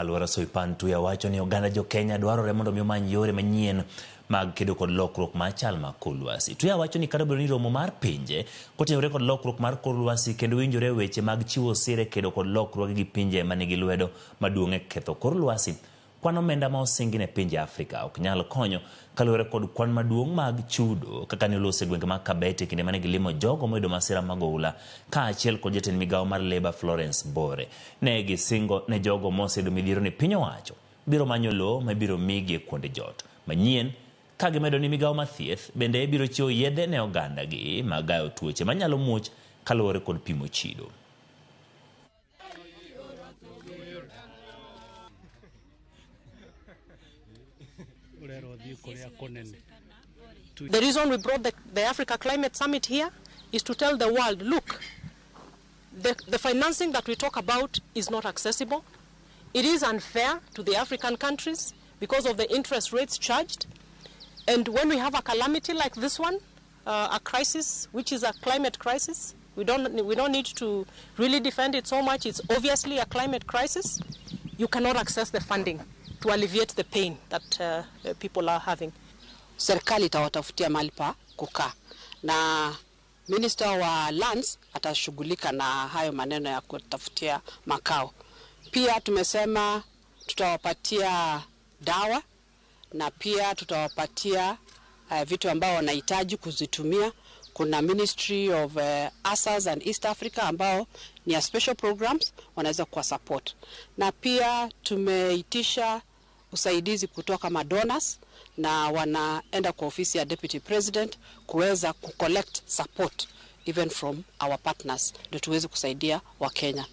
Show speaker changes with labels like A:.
A: Alwora Soipan Tuya wacho ni oganda jo Kenya dwarore mondo mi omany yore manyien mag kedo kod lokruok mar chal mar kor lwasi. Tuya wacho ni kata obedo ni romo mar pinje kotenore kod lokruok mar kor lwasi kendo winjore e weche mag chiwo sir e kedo kod lokruoge gi pinje manigi lwedo maduong' e ketho kor lwasi, kwan omenda ma osingi ne pinje Afrika ok nyal konyo kaluwore kod kwan maduong' mag chudo kaka ne olos e gwenge mag Kabete kinde mane gilimo jogo moyudo masira mag oula kaachiel kod jatend migawo mar Labour Florence Bore. Ne gisingo ne jogo moseyudo midhiero ni piny owacho biro manyo lowo ma ibiro migi e kuonde jot manyien ka gimedo ni migawo mar thieth bende biro chiwo yedhe ne oganda gi mag gayo tuoche manyalo muoch kaluwore kod pi mochido.
B: The reason we brought the Africa Climate Summit here is to tell the world, look, the financing that we talk about is not accessible. It is unfair to the African countries because of the interest rates charged. And when we have a calamity like this one, a crisis, which is a climate crisis, we don't need to really defend it so much. It's obviously a climate crisis. You cannot access the funding to alleviate the pain that people are having.
C: Serikali itawatafutia mahali pa kukaa na Minister wa Lands atashughulika na hayo maneno ya kutafutia makao. Pia tumesema tutawapatia dawa na pia tutawapatia vitu ambao wanahitaji kuzitumia. Kuna Ministry of ASAS and East Africa ambao ni ya special programs wanaweza kuwa support, na pia tumeitisha usaidizi kutoka madonors na wanaenda kwa ofisi ya Deputy President kuweza kucollect support even from our partners ndio tuweze kusaidia Wakenya.